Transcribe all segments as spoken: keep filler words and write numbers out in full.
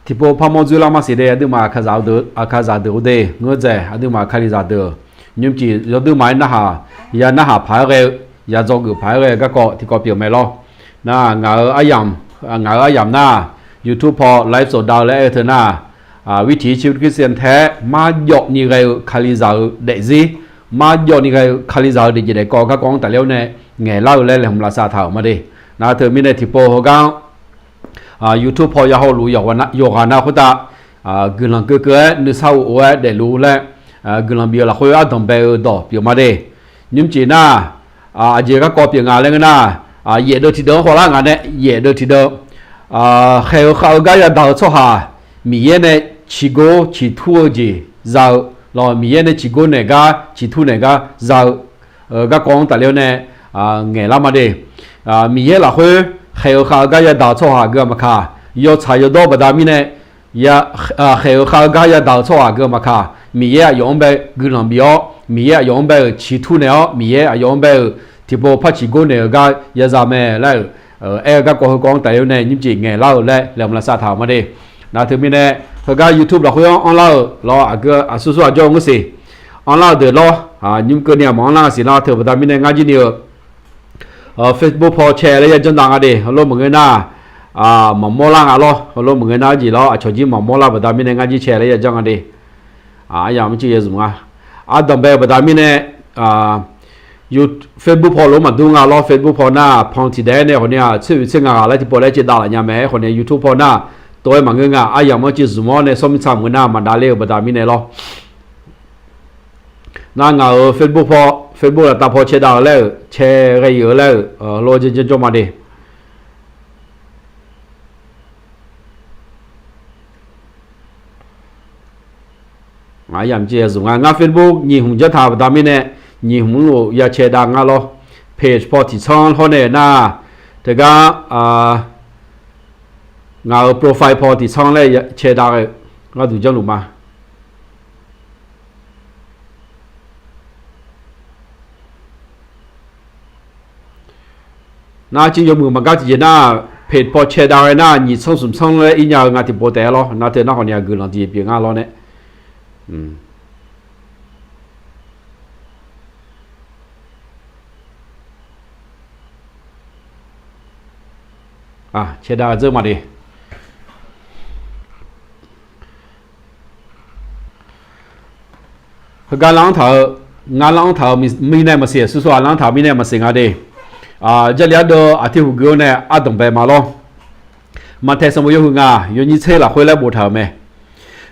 Tiqpov parmawr dzoerlar marsiq de, aqduimaf aqkaqzaq deuq-eu de, ngeur dzaeq aqduimaf kalizaq deuq-euq nymrcif yawduimaf-aer narhaq, ya narhaq paq-aer ghae-eu, ya dzawgeuf paq-aer ghae-eu garkawv tiqkawv pyeuf mae lawr. Nar ngaq-euq aryamq, ngaq-euq aryamq nar, YouTube paw live sawq dav-eu laer aer-eu teu nar, วิถีชีวิตคริสเตียนแท้ marjawv ni ghae-eu kalizaq-euq daefzir, marjawv ni ghae-eu kalizaq-euq daefjeq daefkawv garkawv-anr tafler-awr nae ngaeqlar-eu laer laeqhmq lavsav taq-euq ma de. Nar teumirnae tiqpov heugar YouTube paw ya hawluf yawqghaq nav khoertav guiqlanq keuvkeuv-aer nuisar of of-aer daefluf laer guiqlanq bif-eu lafkhoer ardanq bae-eu dawq pyeuf ma de. Nymrcif nar, aqjeq garkawv pyeuf nga laer ngeur nar, yaef deuv tiqdeuv-anr khawvlar nga nae yaef deuv tiqdeuv, khaeq-eu khav-eu gar yadaq-eu tsawrhaq Miqyaer nae ciqgor ciqtur-eu jeq za-eu lawr, Miqyaer nae ciqgor naeq gar ciqtur naeq gar za-eu garkawv-anr tafler-awr nae ngaeqlar ma de. Miqyaer lafkhoer khaeq-eu khav-eu gar yadaq-eu tsawrhaq gui-aq maqkaq, yawtsaq yawdawr baqda mirnae, khaeq-eu khav-eu gar yadaq-eu tsawrhaq gui-aq maqkaq, Miqyaer aqyawf-anr bae guiqlanq bif-awr, Miqyaer aqyawf-anr bae-euq ciqtur naeq-awr, Miqyaer aqyawf-anr bae-euq tiqpov par ciqgor naeq-eu gar yaza mae laer-euq aer-eu garkawv heukawv-anr tafler-awr nae nymrcif ngaeqlar-eu laer laeqhmq lavsav taq-euq ma de. Nar teumirnae, heugar YouTube lafkhoer-anr anrlar-euq lawr, aqgeu aqsur sur aqjawr-eu ngeursiq anrlar-eu deuq lawr, nymr keuvni aqmawf anrlar-eu siqlar teu baqda mirnae ngar jir ni-eu Facebook paw cae laer yajanr dav nga de. Heulof maqngeur nar, maqmawr lar nga lawr. Heulof maqngeur nar jeq lawr, aqcawq jir maqmawr lar baqda mirnae ngar jir cae laer yajanr nga de. Aryamq mrcir ya zmq nga. Ardanq bae-eu baqda mirnae, Facebook paw lof maqdur nga lawr. Facebook paw nar pan tiqdaef-aer nae khawf ni-aq tser oeq tser ngaq ghaq laer tiqpov laer caev dav laf nya mae. Aerkhawf ni YouTube paw nar, tov-aer maqngeur nga. Aryamq mrcir zmq-awr nae sawr mirtsaq maqngeur nar maqdav ler-eu baqda mirnae lawr. Nar ngaq-euq Facebook paw, Facebook laftav paw cae dav-eu laer-euq cae ghae-euq laer-euq lor janr janr jawr ma de. Ngaq-aer yamq jeq zmq nga. Ngar Facebook nyiq hmq janr taq baqda mirnae, nyiq hmq-anr lof ya cae dav ngar lawr. Page paw tiqtsanr hawr nae nar, teugar ngaq-euq profile paw tiqtsanr laer cae dav ghae-eu gharduq janrluf ma. Nar civ yawmuiq maqgar tiqjeq nar, page paw cae dav ghae nar nyiq tsanr smq tsanr laer ir nya-eu nga tiqpov taef-aer lawr. Nar teu nar khawf ni-aq guiqlanq tiqjeq pyeuf ngar lawr nae. Cae dav dzeur ma de. Heugar lar-anr taq-eu, ngar lar-anr taq-eu mirnae maqsiq, aqsur sawr-aq lar-anr taq-eu mirnae maqsiq nga de. Jarlif ardeuv aqtir huiq gui-awr nae ardanq bae ma lawr. Maqtaeq sanqbof yawhuiq ngaq yawnyir tser lafkhoer laer boftaq-euq mae.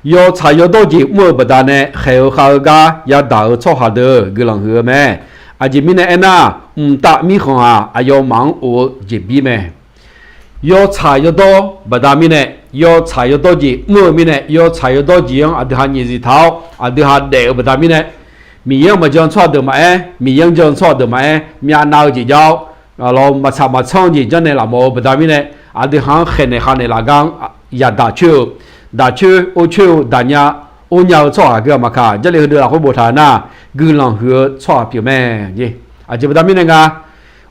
Yawtsaq yawdawr jeq mr-eu baqdanae khaeq-eu khav-eu gar yadaq-eu tsawrhaq deuq guiqlanq huiq-eu mae. Aqjeq mirnae aernar, mqtav mirkhanq-aq aqyawfmaf-anr of-eu jeqbir mae. Yawtsaq yawdawr baqda mirnae, yawtsaq yawdawr jeq mr-eu mirnae, yawtsaq yawdawr jeq-anr aqdui ha nyaefzif taq-awr aqdui ha daef-eu baqda mirnae, Miqyaer-anr maqjan tsawrhaq deuq maqaer, Miqyaer-anr jan tsawrhaq deuq maqaer, myavnav-eu jeq jav-awr, lawr maqtsaq maqtsanr-eu jeq janrnaeq laf mawf-eu baqda mirnae, aqdui ha-anr khaeqnaeq khavnaeq laf gar-anr yadaq coer-eu, daq coer or coer-eu daq nya or nya-eu tsawrhaq gui-aq maqkaq, Jarlif heudeuq lafkhoer boftaq-eu nar, guiqlanq huiq-eu tsawrhaq pyeuf mae. Aqjeq baqda mirnae nga,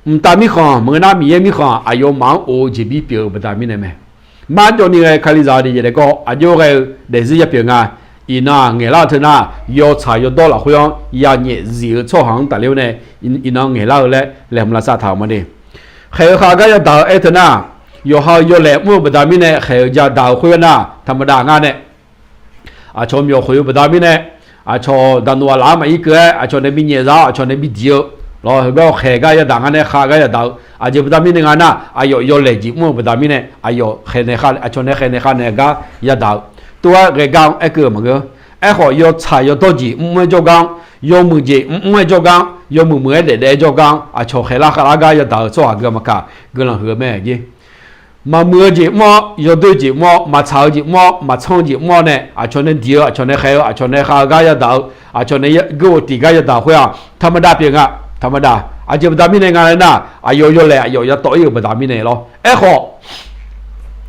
mqtav mirkhanq maqngeur nar Miqyaer mirkhanq aqyawfmaf-anr of-eu jeqbir pyeuf-eu baqda mirnae mae. Marjawv ni ghae kalizaq-eu daefjeq daefkawv aqjox ghae-eu daefzir yapyeuf nga. Iqnan-aq ngaeqlar-eu teu nar, yawtsaq yawdawr lafkhoer-anr yanyaef zif-eu tsawrhaq-anr tafler-awr nae, iqnan ngaeqlar-eu laer laeqhmq lavsav taq-euq ma de. Khaeq-eu khav gar yadaq-eu aer teu nar, yawqha-eu yawlaeq mr-eu baqda mirnae khaeq-eu yadaq-eu khoer-eu nar, taqmaqdaq ngar nae aqcawq myawq khoeq-eu baqda mirnae, aqcawq daqnoq aqlaf-anr maqir keuv-aer aqcawq nae bi nyaef za-awr aqcawq nae bi diq-eu, lawr heugar khaeq gar yadaq ngar nae khav gar yadaq-eu aqjeq baqda mirnae nga nar, aqyawf yawlaeq jeq mr-eu baqda mirnae aqyawf khaeqnaeq khav, aqcawq nae khaeqnaeq khavnaeq gar yadaq-eu, tov-aer ghae gar-anr aer keuv-eu maqngeur. Aerkhawf yawtsaq yawdawr jeq mr-aer jawrgar-anr, yawmuiq jeq mr-aer jawrgar-anr, yawmuiq muiq-aer daefdaef-aer jawrgar-anr aqcawq khaeqlar khavlar gar yadaq-eu tsawrhaq gui-aq maqkaq, guiqlanq huiq-eu mae jeq. Maqmuiq-eu jeq mr-awr, yawdoer jeq mr-awr, maqtsaq-eu jeq mr-awr, maqtsanr-eu jeq mr-awr nae aqcawq nae diq-eu, aqcawq nae khaeq-eu, aqcawq nae khav-eu gar yadaq-eu, aqcawq nae geur-eu tiq gar yadaq khoer-aq taqmaqdaq pyeuf nga. Taqmaqdaq. Aqjeq baqda mirnae nga laer nar, aqyawf yawlaeq aqyawf yatawv ir-euq baqda mirnae lawr. Aerkhawf,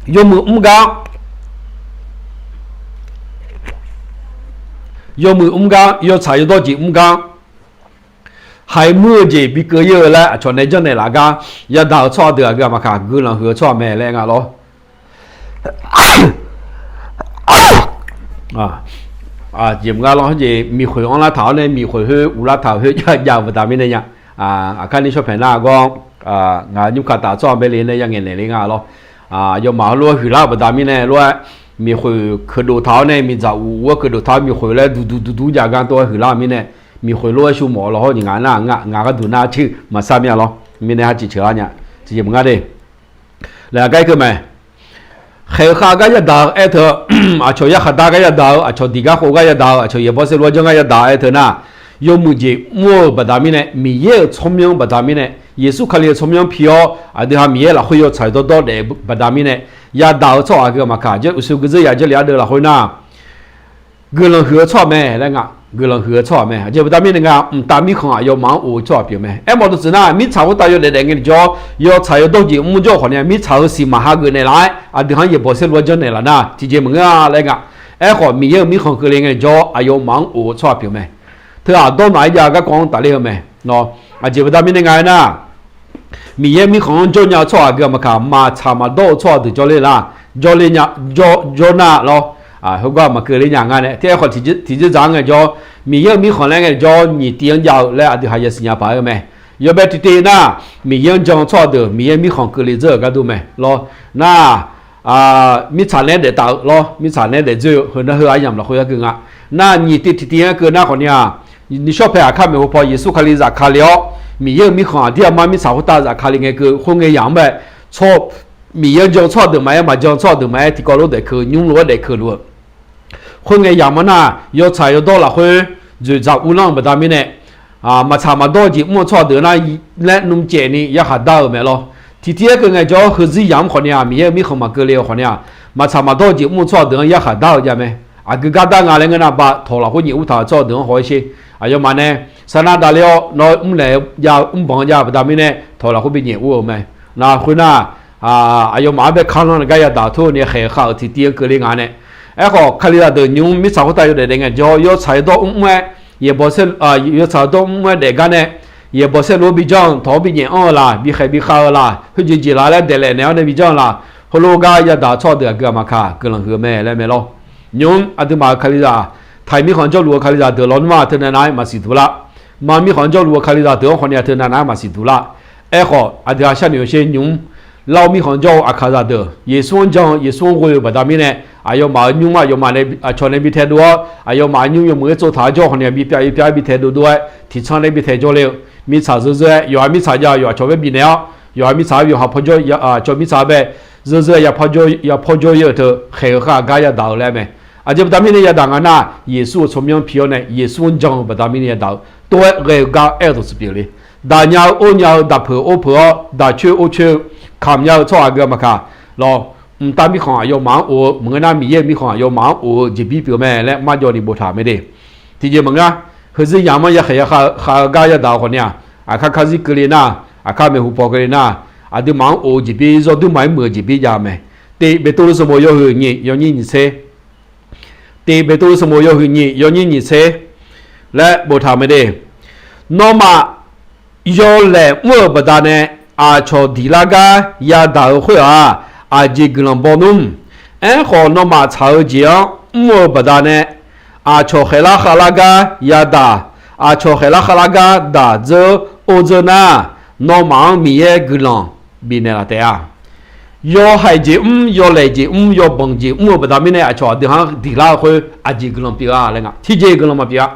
yawmuiq mr gar-anr, yawmuiq mr gar-anr, yawtsaq yawdawr jeq mr gar-anr, haiq muir-eu jeq bi keuv ir-eu laer aqcawq nae janrnaeq laf gar yadaq-eu tsawrhaq deuq-aq gui-aq maqkaq, guiqlanq huiq-eu tsawrhaq mae laer nga lawr. Jeq maqnga lawr, jeq miqkhoeq anrlar taq-awr nae miqkhoeq khoer uvlar taq-euq khoer jav-eu baqda mirnae nya. Aqkar ni shawr paeq nar gawr, ngaq nymr kaq taf tsawrhaq bae le nae ya ngaeqnaeq le nga lawr. Aqyawfmaf heulof-aer huiqlar-euq baqda mirnae lof-aer, miqkhoeq keuqdof taq-awr nae miqdzaq uq uq-aer keuqdof taq-awr miqkhoeq laer duqduq duqdur jaq gar tov-aer huiqlar-eu mirnae, miqkhoeq lof-aer shu mawf-eu lawr hawr nyiq ngaq nar ngaq gharduq nar cir maqsar mir-a lawr. Mirnae har ciq ceuq lar nya. Tiqjeq maqnga de. Laer aqgar ir keuv mae. Khaeq-eu khav gar yadaq-eu aer teu, aqcawq yarkhaq dar gar yadaq-eu, aqcawq diq gar khof gar yadaq-eu, aqcawq yaeqbawq saerlu-aer janr gar yadaq-eu aer teu nar, yawmuiq jeq mr-eu baqda mirnae, Miqyaer-euq tsawrmyanr baqda mirnae, Yeqsur Kali-euq tsawrmyanr pi-awr aqdui ha Miqyaer lafkhoer yawtsaq yawdawr dawr daef baqda mirnae, yadaq-eu tsawrhaq aqgeu maqkaq, uqshoe guirzeur yaq jarlif ardeuv lafkhoer nar, guiqlanq huiq-eu tsawrhaq mae laer nga. Guiqlanq huiq-eu tsawrhaq mae. Aqjeq baqda mirnae nga, mqtav mirkhanq aqyawfmaf-anr of-eu tsawrhaq pyeuf mae. Aermawf dawqtsuif nar, mirtsaq khoertav yawdaef daef ngaejawr, yawtsaq yawdawr jeq mr-eu jawr khawf ni-a, mirtsaq heu siq maqha geuf naeqlaf-aer aqdui ha-anr yaeqbawq saerlu-aer janr naeqlaf nar tiqjeq maqngeur-a laer nga. Aerkhawf, Miqyaer-euq mirkhanq keuvle ngaejawr aqyawfmaf-anr of-eu tsawrhaq pyeuf mae. Teu-aq, dawrnaq-aer jav garkawv-anr tafler-eu mae. Aqjeq baqda mirnae nga aernar, Miqyaer mirkhanq-anr jawr nya-eu tsawrhaq aqgeu maqkaq, maqtsaq maqdawr-eu tsawrhaq deuq jawrler lar, jawrler nya, jawr, jawr nar lawr. Heugar maqkeuv ler nya nga nae, tiq aerkhawf tiqjeq dzaq-anr ngaejawr, Miqyaer-euq mirkhanq laer ngaejawr nyiq tiv-anr jav-eu laer aqdui ha yasiq nya paq-aer-eu mae. Yawbae tiqtiv nar, Miqyaer-anr jan-eu tsawrhaq deuq Miqyaer mirkhanq keuvle dzeur-euq gar dur mae lawr. Nar, mirtsaq naeq-aer daef taf-eu lawr, mirtsaq naeq-aer daef dzoer-eu heu nar heu aryamq lafkhoer yar keuv nga. Nar nyiq tiv tiqtiv-anr keuv nar khawf ni-aq, nishawr pae aqkar maeqhu paw Yeqsur Kali zafkale-awr, Miqyaer-euq mirkhanq aqdir aqmar mirtsaq khoertav zafkale ngae keuv khoerngae yamq-anr bae, tsawr, Miqyaer-anr jan-eu tsawrhaq deuq maqaer, maqjan-eu tsawrhaq deuq maqaer, tiqkawv lof daefkeuq nymr lof-aer daefkeuq luf-eu khoerngae yamq-anr nar, yawtsaq yawdawr lafkhoer dzoeqdzaq uvlanr-eu baqda mirnae, maqtsaq maqdawr-eu jeq mr-eu tsawrhaq deuq nar, laer nmr caev ni yarkhaq dar-euq mae lawr. Tiqtiv-aer keuv ngaejawr, heuzir yamq-anr khawf ni-aq, Miqyaer-euq mirkhanq maqkeuvle-eu khawf ni-aq, maqtsaq maqdawr-eu jeq mr-eu tsawrhaq deuq-anr yarkhaq dar-eu jav mae. Aqgeu gar dar nga laer ngeur nar, ba tawq lafkhoer nyaef ur taq-euq tsawrhaq deuq-anr haw-aer sher. Aqyawfmaf nae sarnar davler-awr nawr mrlaeq jav mrbaq-anr jav-eu baqda mirnae, tawq lafkhoer bi nyaef ur-euq mae. Nar khoernar, aqyawfmaf-anr bae kanlanr gar yadaq-eu tawr ni khaeq-eu khav-euq tiqtiv-anr keuvle nga nae. Aerkhawf, Kalizaq deuq nymq-mr mirtsaq khoertav yawdaef daef ngaejawr, yawtsaq yawdawr mr mr-aer, yaeqbawq saer, yawtsaq yawdawr mr mr-aer daef gar nae, yaeqbawq saerlu-anr bi janr-eu, tawq-anr bi nyaef anr-eu laq, bi khaeq bi khav-eu laq, khoerjeq jeq laf laer daeqlaef naeq-awr nae bi janr-eu laq, heulof gar yadaq-eu tsawrhaq deuq aqgeu maqkaq guiqlanq huiq-eu mae laer mae lawr. Nymq-mr aqduimaf-euq Kalizaq, taiq mirkhanq jawrluf-eu Kalizaq deuq lawnmr-aq teunav nav-aer maqsiq duq lar. Mar mirkhanq jawrluf-eu Kalizaq deuq-anr khawf ni-aq teunav nav-aer maqsiq duq lar. Aerkhawf, aqdui ha sharnoeq-eu sher nymq-mr, lar-eu mirkhanq jawr-eu aqkaqzaq deuq, Yeqsur-anr jan-eu, Yeqsur-anr ghoe-eu baqda mirnae, aqyawfmaf-euq nymr aqyawfmaf nae, aqcawq nae bi taedov-awr, aqyawfmaf-euq nymr yawmuiq-aer tsovtaq-aer jawr khawf ni-aq bi pyav ir pyav-aer bi taedov-aer, tiqtsanr nae bi taejawr ler-eu, mirtsaq zeur zeur-aer, yawqha mirtsaq jav-eu yawqha cawq bae bifnaeq-awr, yawqha mirtsaq-aer yawqha paw jawr, aqcawq mirtsaq-aer bae zeur zeur-aer ya paw jawr ya-eu teu khaeq-eu khav gar yadaq-eu laer mae. Aqjeq baqda mirnae yadaq nga nar, Yeqsur-euq tsawrmyanr pi-awr nae Yeqsur-anr jan-eu baqda mirnae yadaq-eu, tov-aer ghae-eu gar aer-eu dawqtsuif pyeuf le. Daq nya-eu or nya-eu, daq peuq or peuq-awr, daq coer or coer-eu, kamq nya-eu tsawrhaq aqgeu maqkaq lawr. Mqtav mirkhanq aqyawfmaf-anr of-eu maqngeur nar, Miqyaer-euq mirkhanq aqyawfmaf-anr of-eu jeqbir pyeuf mae laer marjawv ni boftaq mae de. Tiqjeq maqngeur, heuzir yamq-anr ya khaeq ya khav-eu gar yadaq-eu khawf ni-aq, aqkar karzir keuvle nar, aqkar maeqhu paw keuvle nar, aqduimaf-anr of-eu jeqbir zawrduir maqaer muiq-eu jeqbir jav mae. Tiq Beqtuvluv sanqbof yawhuiq nyiq yawnyir nyiq tser. Tiq Beqtuvluv sanqbof yawhuiq nyiq yawnyir nyiq tser laer boftaq mae de. Nawmaf yawlaeq mr-euq baqdanae aqcawq diqlar gar yadaq-eu khoer-aq, aqjeq guiqlanq baw nmr. Aerkhawf, nawmaf tsaq-eu jeq-anr mr-eu baqdanae aqcawq khaeqlar khavlar gar yadaq, aqcawq khaeqlar khavlar gar daq dzeur or dzeur nar, nawmaf-anr Miqyaer guiqlanq bifnaeq laf taef-a. Yawhaiq jeq mr, yawlaeq jeq mr, yawbanq jeq mr-eu baqda mirnae aqcawq aqdui-anr diqlar-eu khoer aqjeq guiqlanq pyeuf-a laer nga. Tiqjeq guiqlanq maqpyeuf-a.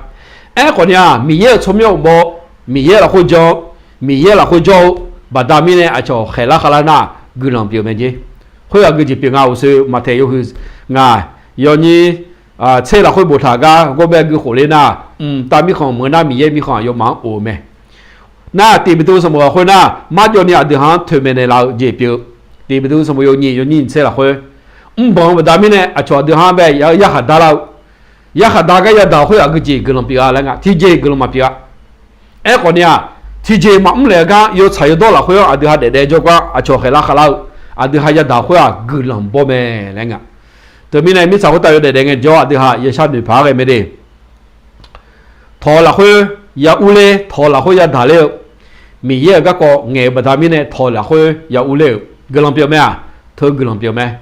Aerkhawf ni-aq, Miqyaer-euq tsawrmyanr uqbaw, Miqyaer lafkhoer jan-eu, Miqyaer lafkhoer jawr-eu baqda mirnae aqcawq khaeqlar khavlar nar guiqlanq pyeuf mae jer. Khoer aqgeu jeq pyeuf nga uqshoe Maqtaeq yawhuiq ngaq yawnyir tser lafkhoer boftaq gar gawr bae gui khofler nar, mqtav mirkhanq maqngeur nar Miqyaer mirkhanq aqyawfmaf-anr of-eu mae. Nar, Tiq Beqtuvluv sanqbof lafkhoer nar, marjawv ni aqdui ha-anr toeqmaeq naeqlaf-eu jeq pyeuf-eu. Tiq Beqtuvluv sanqbof yawnyir yawnyir nyiq tser lafkhoer, mrbanq-eu baqda mirnae aqcawq aqdui ha-anr bae yarkhaq dar lar-eu, yarkhaq dar gar yadaq-eu khoer aqgeu jeq guiqlanq pyeuf-a laer nga. Tiqjeq guiqlanq maqpyeuf-a. Aerkhawf ni-aq, tiqjeq maqmr laeq-eu gar yawtsaq yawdawr lafkhoer-anr aqdui ha daef daef jawrgar aqcawq khaeqlar khavlar-eu, aqdui ha yadaq khoer-aq guiqlanq baw mae laer nga. Teumirnae mirtsaq khoertav yawdaef daef ngaejawr aqdui ha yashar noeqpaq-aer ghae mae de. Tawq-eu lafkhoer ya urler, tawq-eu lafkhoer yadaq ler-eu, Miqyaer-euq garkawv ngaeq-eu baqda mirnae tawq-eu lafkhoer ya urler-euq guiqlanq pyeuf mae-aq, teu guiqlanq pyeuf mae.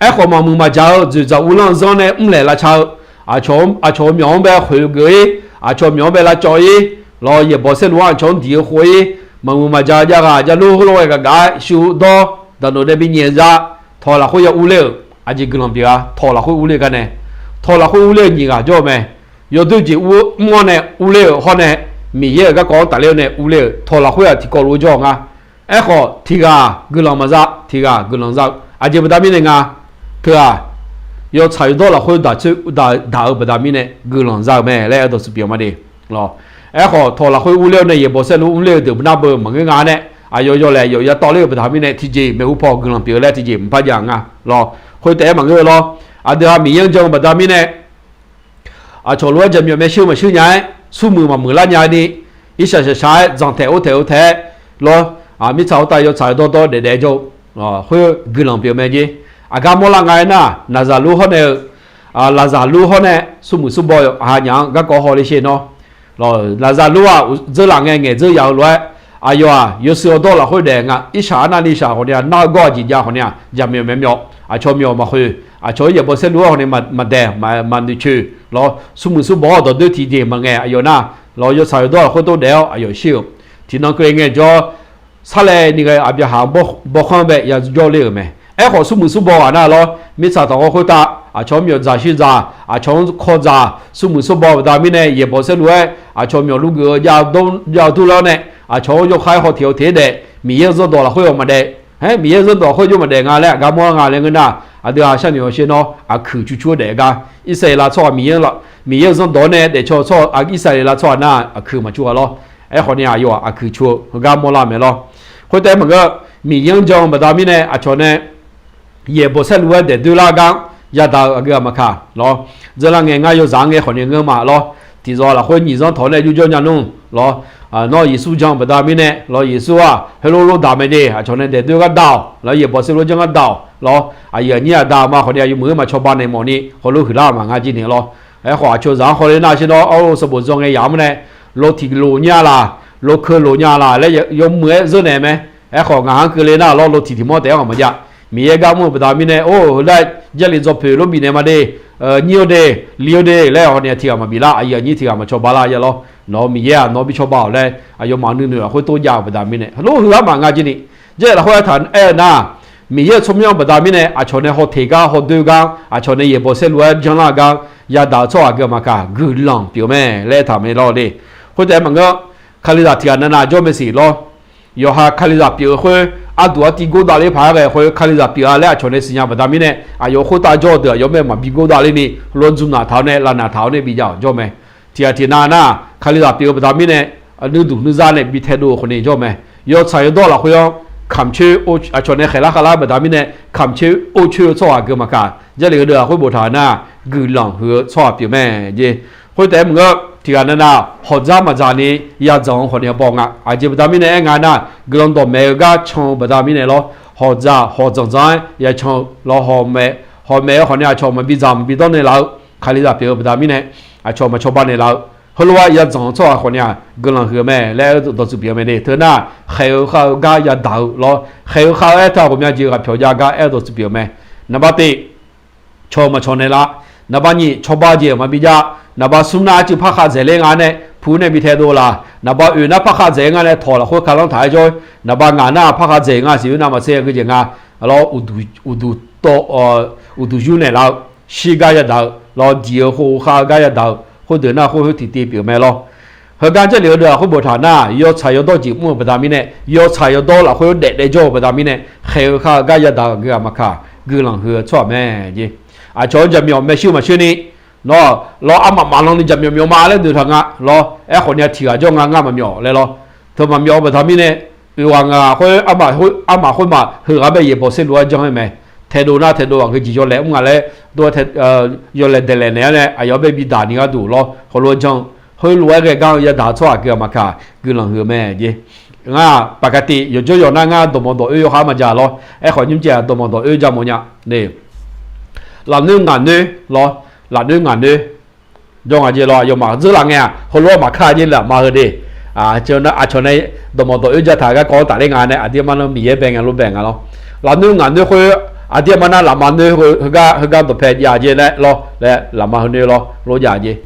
Aerkhawf, maqmuiq maqjaq-eu dzoeqdzaq uvlanr-eu zanr nae mrlaeq lavca-eu, aqcawq-eu myawq-anr bae khoeq geuf-ir, aqcawq-eu myawq-anr bae lavcawv-ir, lawr, yaeqbawq saerlu-anr aqcawq-anr diq-eu khof-ir, maqmuiq maqjaq-eu jav ghaq javlur heulof-aer gaq gaq-aer shuv dawr daqnoeq nae binyaef za, tawq lafkhoer ya urler-euq aqjeq guiqlanq pyeuf-a. Tawq lafkhoer urler gar nae, tawq lafkhoer urler-eu nyiq ghaq jawr-eu mae. Yawdoer jeq ur mr-awr nae urler-euq hawr nae, Miqyaer-euq garkawv-anr tafler-awr nae urler-euq tawq lafkhoer-aq tiqkawv lof-aer jawr-eu nga. Aerkhawf, tiq ghaq guiqlanq maqza, tiq ghaq guiqlanq za-eu aqjeq baqda mirnae nga. Teu-aq, yawtsaq yawdawr lafkhoer daq-eu baqda mirnae guiqlanq za-euq mae laer aerdawq tsuif pyeuf ma de. Aerkhawf, tawq lafkhoer urler-awr nae yaeqbawq saerlu mrler-eu deuq nar beu maqngeur nga nae, aqyawf yawlaeq yawf ya tawvler-euq baqda mirnae tiqjeq maeqhu paw guiqlanq pyeuf-eu laer tiqjeq mqpar jav nga lawr. Khoertaef-aer maqngeur-eu lawr. Aqdui-aq Miqyaer-anr jan-eu baqda mirnae, aqcawq lof-aer jaqmyawf maershuir maqshuir nya-aer, smrmuiq maqmuiq lar nya ni, irshaq shaqshaq-aer dzanqtaeq or taeq or taeq-aer lawr, mirtsaq khoertav yawtsaq yawdawr dawr daef daef-aer jawr-eu, khoer guiqlanq pyeuf mae jer. Aqgar mawrlar nga-aer nar, Laqzaqlur hawr nae-eu, Laqzaqlur hawr nae smrmuiq smrbaw yawqha nya-anr garkawv hawler sher nawr, Laqzaqlur-aq dzeurlaf ngae ngaeq dzeur yaf-eu lof-aer, aqyawf-aq yawshuif yawdawr lafkhoer daef nga. Irshaq arnavni shaq khawf ni-aq, nar-eu gawr-aq jeq jav khawf ni-aq, jaqmyawf maeq myawf, aqcawq myawf maqkhoeq, aqcawq-anr yaeqbawq saerlu-aer khawf ni maqdaeq, maqnoeqcoeq lawr, smrmuiq smrbaw-awr dawqdoer tiqjeq maqngaeq aqyawf nar, lawr, yawtsaq yawdawr lafkhoer tov daef-awr aqyawf shir-euq tiqnan keuvle ngaejawr, sarlaevni ghae-eu Aqbyaqhaq-anr bawrkhanr bae ya jawrler-euq mae. Aerkhawf, smrmuiq smrbaw ghaq nar lawr, mirtsaq tawq ghawr khoertav aqcawq-anr myawf dzaq shir dzaq, aqcawq-anr kawv dzaq, smrmuiq smrbaw baqda mirnae yaeqbawq saerlu-aer aqcawq myawf lurgeuf-eu jav-eu durlar-awr nae, aqcawq-anr yawkhav-aer haw teq haw teq-aer daef, Miqyaer-euq zanrdawq lafkhoer-awq maqdaef, aer, Miqyaer-euq zanrdawq khoer jov maqdaef nga laer aqgar mawrlar nga laer ngeur nar, aqdui-aq sharnoeq hawsher nawr aqkuiq cur cur-aer daef-eu gar, Irsaqleqlav tsawrhaq Miqyaer-euq zanrdawq-awr nae daefcaw-eu tsawrhaq, Irsaqleqlav tsawrhaq nar aqkuiq maqcur ghaq lawr. Aerkhawf ni aqyawf-aq aqkuiq cur-eu heugar mawrlar mae lawr. Khoertaef maqngeur, Miqyaer-anr jan-eu baqda mirnae aqcawq nae yaeqbawq saerlu-aer daefdoer lar gar-anr yadaq-eu aqgeu aqmaqkaq lawr, dzeurlar ngae ngar yawzaq-anr ngae khawf ni ngeur ma lawr. Tiqzawq lafkhoer nyiq zanr tawq-awr nae jur jawr nya nmr lawr, nawr Yeqsur jan-eu baqda mirnae lawr, Yeqsur-aq heulof lof daq mae de, aqcawq nae daefdoer gharduq lawr, yaeqbawq saerlu-aer jan gharduq lawr, aqyuif aqnyir aqda ma khawf ni aqyawf meuq-eu maqcawba naeq mawf ni heulof huiqlar-euq maqnga jir ni lawr. Aerkhawf, aqcawq zaq-anr hawler nar shir nawr, arlof sanqbof dzawr ngae yamq-anr nae, lof tiq lof nya laq, lof keuv lof nya laq laer yawmuiq-aer zeur naeq mae. Aerkhawf, ngaq-anr keuvle nar lawr, lof tiq tiq mawr taef-aer ghaq maqjav. Miqyaer gar mr-eu baqda mirnae, or, heular Jarlif dzawpoeq lof bifnaeq ma de, nyir-eu de, li-eu de laer khawf ni tiq ghaq maqbif lar, aqyuif aqnyir tiq ghaq maqcawba lar ya lawr. Nawq-eu Miqyaer-aq nawr bi cawba-awq laer aqyawfmaf nuinoeq lafkhoer tov jav-eu baqda mirnae, heulof heughaq maqnga jir ni. Jarlif lafkhoer aertaq aer-eu nar, Miqyaer-euq tsawrmyanr baqda mirnae aqcawq nae haw teq gar, haw doer gar, aqcawq nae yaeqbawq saerlu-aer janlar gar yadaq-eu tsawrhaq aqgeu aqmaqkaq guiqlanq pyeuf-eu mae laer aertaq mae lawr de. Khoertaef maqngeur, Kalizaq tiq ghaq navnav jawr mae siq lawr. Yawqha Kalizaq pyeuf-eu khoer, arduq artiv gor davler paq-aer ghae khoer Kalizaq pyeuf-a laer aqcawq nae siqnya baqda mirnae, aqyawf khoertav jawr-eu deuq aqyawf mae maqbi gor davler ni, heulof-aer dzmq naq taq-awr nae lav naq taq-awr nae bi jav-awq jawr mae. Tiq ghaq tiq nar nar, Kalizaq pyeuf-eu baqda mirnae nuiduq nuiza nae bi taedov-eu khawf ni jawr mae. Yawtsaq yawdawr lafkhoer-anr kamq coer, aqcawq nae khaeqlar khavlar baqda mirnae kamq coer or coer-eu tsawrhaq aqgeu maqkaq, Jarlif heudeuq lafkhoer boftaq nar, guiqlanq huiq-eu tsawrhaq pyeuf mae jer. Khoertaef maqngeur, tiq ghaq navnav hawqdzar maqdzaq ni yadzanq-eu khawf ni baw nga. Aqjeq baqda mirnae aer nga nar, guiqlanq dawqmaeq-eu gar can-eu baqda mirnae lawr, hawqdzaq hawqdzanq dzanq-aer yacan-eu lawr, hawqmaeq-eu khawf ni aqcawq maqbi dzaq maqbi dawr naeqlaf-eu, Kalizaq pyeuf-eu baqda mirnae aqcawq maqcawba naeqlaf-eu, heulof-aer yadzanq-eu tsawrhaq khawf ni-aq guiqlanq huiq-eu mae laer aer dawqtsuif pyeuf-eu mae de. Teu nar, khaeq-eu khav-eu gar yadaq-eu lawr, khaeq-eu khav-eu aertaq ghawqmya jeq ghaqpyawq jav gar aer dawqtsuif pyeuf-eu mae. Naqbar tiq, cawq maqcawq naeqlaf. Naqbar nyiq, cawba jeq maqbi jav. Naqbar smr nar arcuiv par khav dzaeq ler nga nae pu nae bi taedov laf. Naqbar oeq nar par khav dzaeq nga nae tawq lafkhoer kalanr taq-aer jawr. Naqbar ngaq nar par khav dzaeq nga siq-eu navmaqtser gui jeq nga. Lawr, uqduq tawv, uqduq yur naeqlaf-eu, shir gar yadaq-eu lawr, diq-eu khof khav-eu gar yadaq-eu, khoerdeuq nar khoer khoer tiqtiv pyeuf mae lawr. Heugar Jarlif heudeuq lafkhoer boftaq nar, yawtsaq yawdawr jeq mr-eu baqda mirnae, yawtsaq yawdawr lafkhoer daef daef jawr-eu baqda mirnae, khaeq-eu khav-eu gar yadaq-eu aqgeu aqmaqkaq guiqlanq huiq-eu tsawrhaq mae jer. Aqcawq-anr jaqmyawf maershuir maqshuir ni lawr, lawr armaf maqlan ni jaqmyawf myawf ma laer noeqtaq nga lawr. Aerkhawf ni-a tiq ghaq jawr nga ngar maqmyawf laer lawr. Teu maqmyawf-eu baqda mirnae, oeq ghaq ngaq khoer armaf khoermaf heughaq bae yaeqbawq saerlu-aer janr-aer mae. Taedov nar taedov aqgeu jeq yawlaeq mr nga laer, yawlaeq daeqlaeq naeq-aer nae aqyawf bae bi daq ni gharduq lawr heulof-aer jan-eu, heulof-aer ghae gar-eu yadaq-eu tsawrhaq aqgeu aqmaqkaq guiqlanq huiq-eu mae jer. Ngar baqkaq tiq yawqjawr yawq nar ngar dawqmawq dawq oer yawkhav maqja lawr. Aerkhawf nymr caev-aq dawqmawq dawq oer ja mawf nya. Lafnoer ngaq noer lawr, lafnoer ngaq noer jawr nga jeq lawr, aqyawfmaf dzeurlaf ngae-aq heulof-aer maqkar jeq laf ma heu de. Aqcawq nae dawqmawq dawq oer ja taq garkawv-anr tafler nga nae aqdirmar nar Miqyaer bae ngae lof bae nga lawr. Lafnoer ngaq noer khoer Aqdir aqma nar lafma noer heugar heugar dawqpae jav jeq laer lawr laer lafma heu noer lawr lor jav jeq.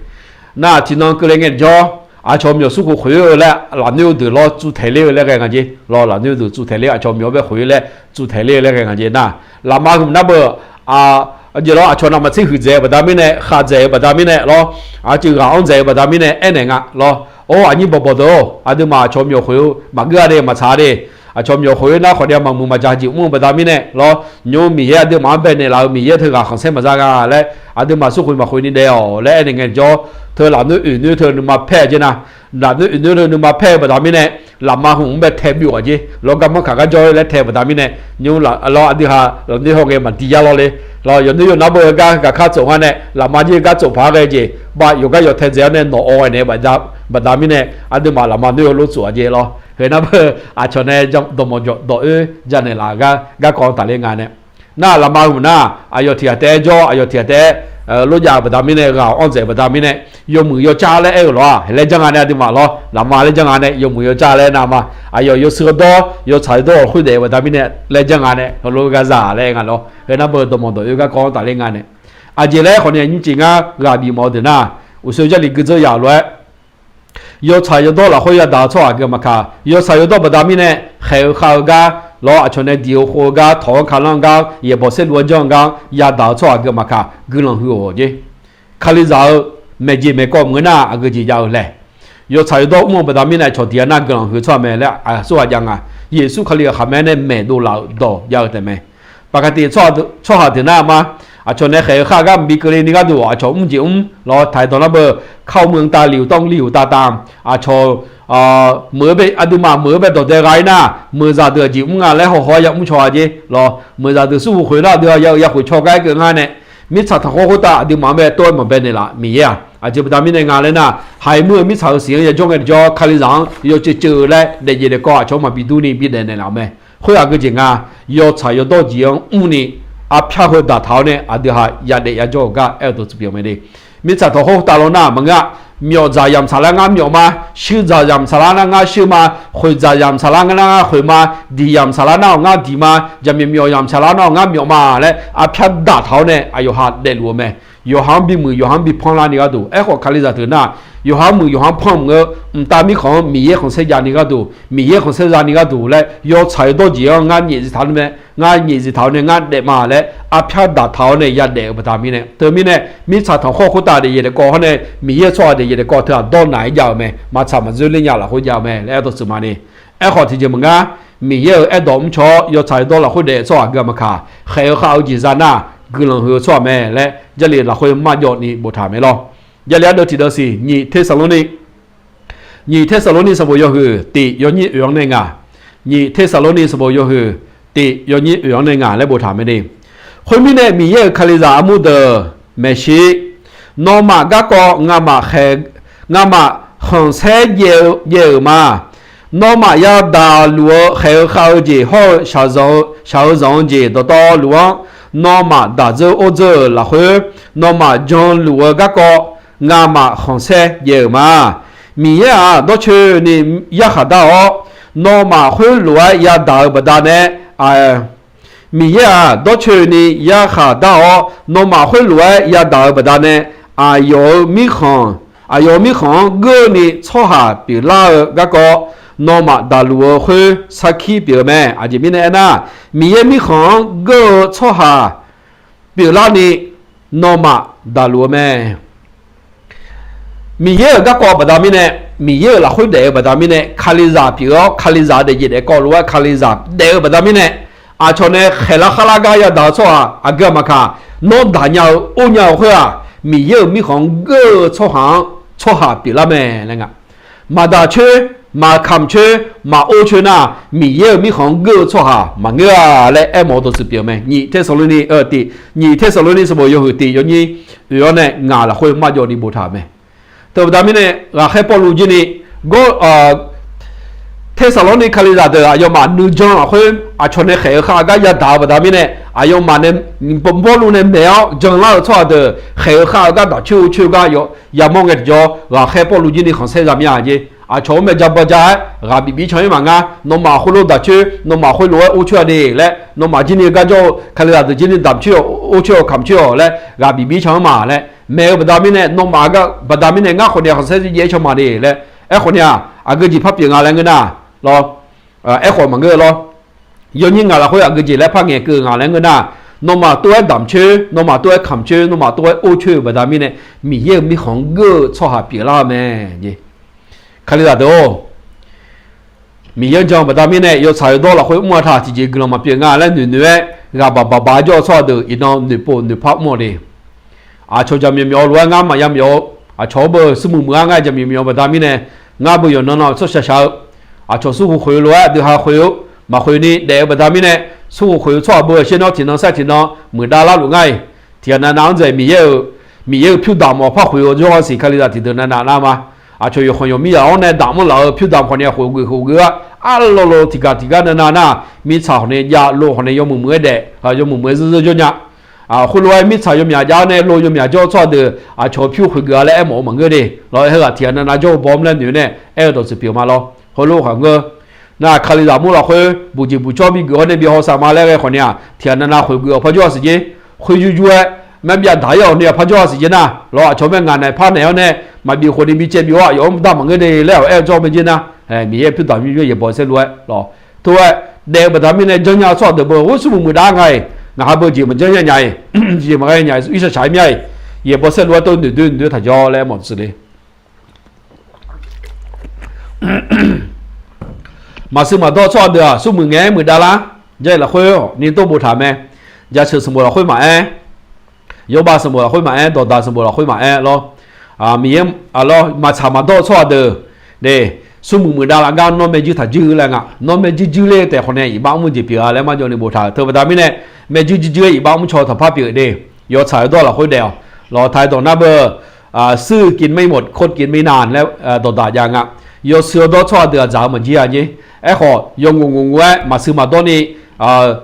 Nar tiqnan keuvle ngae jawr, aqcawq myawq smrkhoeq khoeq-eu laer lafnoer-eu deuq lawr tsuvtaeq ler-eu laer ghae nga jeq lawr. Lafnoer-eu deuq tsuvtaeq ler, aqcawq myawq bae khoeq-eu laer tsuvtaeq ler-eu laer ghae nga jeq nar, lafma heu nar beu, aqjeq lawr aqcawq navmaqtser huiqdzaeq-eu baqda mirnae, khaqdzaeq-eu baqda mirnae lawr, aqceuq ghaq-anr dzaeq-eu baqda mirnae aernaeq nga lawr. Or, aqnyir bawqbawq deuq-or, aqduimaf aqcawq myawq khoeq-eu maqgeur-a de maqtsaq-a de. Aqcawq myawq khoeq-eu nar khawf ni-a maqmuiq maqja jeq mr-eu baqda mirnae lawr, nymr Miqyaer aqduimaf-anr baenaeq laf-eu Miqyaer teughaq khanqsaer maqza gha laer, aqduimaf smrkhoeq maqkhoeq ni daef-awq laer aernaeq ngae jawr, teu lafnoer oeq noer teu nuima paer-eu jeq nar, lafnoer oeq noer teu nuima paer-eu baqda mirnae, lafma heu-anr bae tae byov-aq jeq lawr, garmanr kaq gar jawr laer tae baqda mirnae, nymr laf lawr aqdui ha lafnoer haw ngae maqdi yar lawr le. Lawr yawqnoer yawqnar beu-eu gar gaqkar tsof nga nae, lafma jir-eu gar tsof paq-aer ghae jeq, bav yawqgar yawq tae dzaeq-awr nae nawq-awr ghae naeq-eu baqda mirnae, aqduimaf lafma noer-eu lof tsof-aq jeq lawr. Heu nar beu, aqcawq nae dawqmawq jawq dawq oer janaeq laf-eu gar garkawv-anr tafler nga nae, nar lafma heu nar, aqyawf tiq ghaq taef-aer jawr, aqyawf tiq ghaq taef-aer lor jav-eu baqda mirnae, ghaq-anr dzaeq baqda mirnae, yawmuiq yawcar laer aer-eu lawr-aq, laer janr nga nae aqduimaf lawr, lafma laer janr nga nae, yawmuiq yawcar laer nar ma, aqyawf yawshuif yawdawr yawtsaq yawdawr-awq khoerdaef-eu baqda mirnae laer janr nga nae, heulof-aer gar za laer aer nga lawr. Heu nar beu dawqmawq dawq oer garkawv-anr tafler nga nae, aqjeq laer khawf ni nymrcif ngar ghaq bif mawf-eu deuq nar, uqshoe Jarlif guidzeur yaf lof-aer yawtsaq yawdawr lafkhoer yadaq-eu tsawrhaq aqgeu maqkaq, yawtsaq yawdawr baqda mirnae khaeq-eu khav-eu gar lawr, aqcawq nae diq-eu khov-eu gar, tawq-anr ka lanr-eu gar, yaeqbawq saerlu-anr janr-eu gar yadaq-eu tsawrhaq aqgeu maqkaq guiqlanq huiq-awq jeq. Kalizaq-eu maeqjeq maeqkawv mq-eu nar aqgeu jeq jav-eu laer, yawtsaq yawdawr mr-eu baqda mirnae cawq diq-a nar guiqlanq huiq-eu tsawrhaq mae laer aqsurghaq jav nga. Yeqsur Kali-euq khaqmae nae maeqdov laf-euq dawq jav-eu taef mae. Baqkaqtiv tsawrhaq deuq nar ma, aqcawq nae khaeq-eu khav-eu gar mqbi keuvle ni gharduq aqcawq mrjeq mr lawr taq-aer dawq nar beu, kar-eu meuq tav liq-euq tawv liq-euq tav tav, aqcawq meuq-eu bae aqduimaf meuq-eu bae dawq dae gha-ir nar, meuqzaq deuq aqjeq mr nga laer hawhaw-aer ya mr caw-a jeq lawr, meuqzaq deuq smrkhoeq khoeq nar aqdui ya-eu ya khoeq caw gar-aer keuv nga nae, mirtsaq tanqkhawr khoertav aqduimaf-anr bae tov-aer maqbae naeqlaf Miqyaer-aq. Aqjeq baqda mirnae nga laer nar, haiq mr-eu mirtsaq-euq siq-anr yajawr ngae jawr Kalizaq-anr yawceuf ceuf-eu laer daefjeq daefkawv aqcawq-anr maqbi durni bidaef naeqlaf-euq mae. Khoer aqgeu jeq nga, yawtsaq yawdawr jeq-anr mrni, arpyar heu daqtaq-awr nae aqdui ha yadaef yajawr-euq gar aer-eu dawq tsuif pyeuf-eu mae de. Mirtsaq tanqkhawr khoertav lawr nar maqngeur-a. Myawf dzaq yamq saqlar ngar myawf ma, shuir dzaq yamq saqlar nar ngar shuir ma, khoeq dzaq yamq saqlar nar ngar khoeq ma, diq yamq saqlar nar-awq ngar diq ma, jaqmyawf myawf yamq saqlar nar-awq ngar myawf ma laer arpyar daqtaq-awr nae aqyawf ha daefluf-eu mae. Yawqha-anr bimuiq yawqha-anr bi panlar ni gharduq. Aerkhawf Kalizaq deuq nar, yawqha-anr muiq yawqha-anr panmq-eu mqtav mirkhanq-anr Miqyaer khanqsaer jav ni gharduq, Miqyaer khanqsaer za ni gharduq laer yawtsaq yawdawr jeq-anr ngar nyaef zif taq-awr nae, ngar nyaef zif taq-awr nae ngar daef ma laer arpyar daqtaq-awr nae yadaef-eu baqda mirnae. Teumirnae mirtsaq tanqkhawr khoertav daefjeq daefkawv hawr nae Miqyaer-euq tsawrhaq daefjeq daefkawv teughaq dawr naq-aer jav-eu mae. Maqtsaq maqdzoer ler nya lafkhoer jav-eu mae laer aer dawq tsuif ma ni. Aerkhawf tiqjeq maqngeur, Miqyaer-euq aerdawq mrcaw-awr yawtsaq yawdawr lafkhoer daef-eu tsawrhaq aqgeu maqkaq, khaeq-eu khav-eu jeq za nar guiqlanq huiq-eu tsawrhaq mae laer Jarlif lafkhoer marjawv ni boftaq mae lawr. Jarlif ardeuv tiqdeuv siq nyiq Tersaqlorni nyiq Tersaqlorni sanqbof yawhuiq tiq yawnyir oeq-anr nae ngaq, nyiq Tersaqlorni sanqbof yawhuiq tiq yawnyir oeq-anr nae ngaq laer boftaq mae de. Khoermirnae Miqyaer-euq Kalizaq armur deuq maeqshi, nawmaf garkawv ngamaf khaeq, ngamaf khanqsaer jaev-eu ma. Nawmaf yadaq luf-eu khaeq-eu khav-eu jeq hawr-eu shaq-eu zanq-eu jeq dawqtawvluf-anr nawmaf daq dzeur or dzeur-euq lafkhoer, nawmaf janluf-eu garkawv ngamaf khanqsaer jaev-euq ma. Miqyaer-aq dawrcoeni yarkhaq dar-awr, nawmaf khoerlof-aer yadaq-eu baqdanae, Miqyaer-aq dawrcoeni yarkhaq dar-awr, nawmaf khoerlof-aer yadaq-eu baqdanae, aqyawf-eu mirkhanq, aqyawf-euq mirkhanq-anr geur-eu ni tsawrhaq pyeuflar-eu garkawv, nawmaf daqluf-eu khoer sarkir pyeuf-eu mae. Aqjeq mirnae aernar, Miqyaer mirkhanq-anr geur-eu tsawrhaq pyeuflarni nawmaf daqluf-eu mae. Miqyaer-euq garkawv baqda mirnae, Miqyaer-euq lafkhoer daef-eu baqda mirnae, Kalizaq pyeuf-awr Kalizaq daefjeq daefkawv lof-aer Kalizaq daef-eu baqda mirnae, aqcawq nae khaeqlar kharlar gar yadaq-eu tsawrhaq aqgeu maqkaq, nawr daq nya-eu or nya-eu khoer-aq, Miqyaer-euq mirkhanq-anr geur-eu tsawrhaq-anr tsawrhaq pyeuflar mae laer nga. Maqdaq coer, maqkamq coer, maqor coer nar, Miqyaer-euq mirkhanq-anr geur-eu tsawrhaq maqngeur-a laer aermawf-eu dawqtsuif pyeuf-eu mae. Nyiq Tersaqlorni, tiq, nyiq Tersaqlorni sanqbof yawhuiq tiq yawnyir oeq-anr nae ngaq lafkhoer marjawv ni boftaq-euq mae. Teubaqda mirnae ghaqkhaer Pawrluv jirni gawr Tersaqlorni Kalizaq deuq aqyawfmaf nuijan lafkhoer aqcawq nae khaeq-eu khav-eu gar yadaq-eu baqda mirnae, aqyawfmaf nae Pawrluv nae maeq-awr janlar-euq tsawrhaq deuq khaeq-eu khav-eu gar daq coer or coer gar yamawr ngae tiqjawr, ghaqkhaer Pawrluv jirni khanqsaer za mir-a jeq. aqcawq-anr maeqja baja-aer ghaq bif bif can-ir maqnga. Nawmaf khoerlof daq coer, nawmaf khoerlof-aer or coer-a de laer, nawmaf jir ni gar jawr-eu kalizaq deuq jir ni damq coer-awq, or coer-awq, kamq coer-awq laer ghaq bif bif can-anr ma laer maeq-eu baqda mirnae, nawmaf gar baqda mirnae ngar khawf ni-aq khanqsaer jaev-aer can ma de laer. Aerkhawf ni-aq aqgeu jeq par pyeuf nga laer ngeur nar, lawr, aerkhawf maqngeur lawr. Yawnyir ngaq lafkhoer aqgeu jeq laer par ngaeqkeuv nga laer ngeur nar, nawmaf tov-aer damq coer, nawmaf tov-aer kamq coer, nawmaf tov-aer or coer-euq baqda mirnae, Miqyaer-euq mirkhanq-anr geur-eu tsawrhaq pyeuflar-eu mae. Kalizaq deuq-or, Miqyaer-anr jan-eu baqda mirnae yawtsaq yawdawr lafkhoer mr-a taq tiqjeq guiqlanq maqpyeuf nga laer noeq noeq-aer ghaq baq baq baq-aer jawr-eu tsawrhaq deuq iqnan noeqpov noeqpar mr-awq de. Aqcawq jaqmyawf myawf-eu lof-aer ngar maqya myawf-eu, aqcawq-anr beu smrmuiq muiq-ar ngar jaqmyawf myawf-eu baqda mirnae, ngar beu yawqnan nan tsawrshaq shaq-eu, aqcawq smrkhoeq khoeq-eu lof-aer aqdui ha khoeq-eu, maqkhoeq ni daef-eu baqda mirnae, smrkhoeq khoeq-eu tsawrhaq beu aqsher nawr tiqnan saer tiqnan muiqdav larluf ngar-iq, tiqghaq navnav-anr dzaeq Miqyaer-euq, Miqyaer-euq pyur damq-awq par khoeq-eu jawrgar siq kalizaq tiqdeuq navnav nar ma. Aqcawq yawqkhanq yawqmir-aq-awr nae damq-anr laf-eu pyur damq khawf ni-aq khoeq ghoeq khoeq ghoeq-ar, arlawr lo tiqgaq tiqgar navnav nar, mirtsaq khawf ni javlov khawf ni yawmuiq muiq-aer daef, yawmuiq muiq-aer zeur zeur jawr nya. Khoerlof-aer mirtsaq yawmyaq jav-awr nae lo yawmyaq jawr-eu tsawrhaq deuq aqcawq pyur khoeq geuf-a laer aermawf-eu maqngeur de. Lawr, aer-eu ghaq tiqghaq navnav jawr-eu baw-awr laer noeq nae aer-eu dawqtsuif pyeuf ma lawr. Heulof khaqngeur, nar kalizaq mur lafkhoer buqjeq buqcawr bi geuf-awr nae bi hawsav ma laer ghae khawf ni-aq, tiqghaq navnav khoeq geuf-awq par jawr-a siq jer. Khoer yur yur-aer, mar byav daq-ir-awq ni-aq par jawr-a siq jer nar, lawr, aqcawq-anr mae ngaq naeq par naeq-awr nae, maqbif khof ni bi caev bif-awr aqyawf-anr mr dar maqngeur de laer-awq aer-eu jawr mae jer nar, Miqyaer pyur damq yur yur yaeqbawq saerlu-aer lawr. Tov-aer daef-eu baqda mirnae janrnya-eu tsawrhaq deuq beu ghoer smrmuiq muiqdav nga-iq, ngaq ha beu jeq maqjanr nya nya-iq, jeq maqghae nya-iq, irshaq shaq-aer mya-iq, yaeqbawq saerlu-aer tov noeqdoer noeqdoer taqjawr laer mawf tsuif le. Maqsiq maqdawr tsawrhaq deuq-aq smrmuiq ngaeq-aer muiqdav lar. Jar-iq lafkhoer ni tov boftaq mae. Jaceuq sanqbof lafkhoer maqaer, yawbav sanqbof lafkhoer maqaer, dawqdaq sanqbof lafkhoer maqaer lawr. Miqyaer, lawr, maqtsaq maqdawr-eu tsawrhaq deuq, de, smrmuiq muiqdav lar gar nawr maerjuir taq juir laer nga. Nawr maerjuir juir ler taef khawf nae iqbax mr jeq pyeuf-a laer marjawv ni boftaq-euq teu baqda mirnae, maerjuir juir juir-aer iqbax mr caw taqpar pyeuf de. Yawtsaq yawdawr lafkhoer daef-awq. Lawr, taq-aer dawq nar beu, ซึ่งกินไม่หมด คดกินไม่นาน laer dawqdaq jav nga. Yawshuif yawdawr tsawrhaq deuq-aq dzaq-eu maqjir-a jer. Aerkhawf yawngof ngof ngof-aer maqsiq maqdawr ni,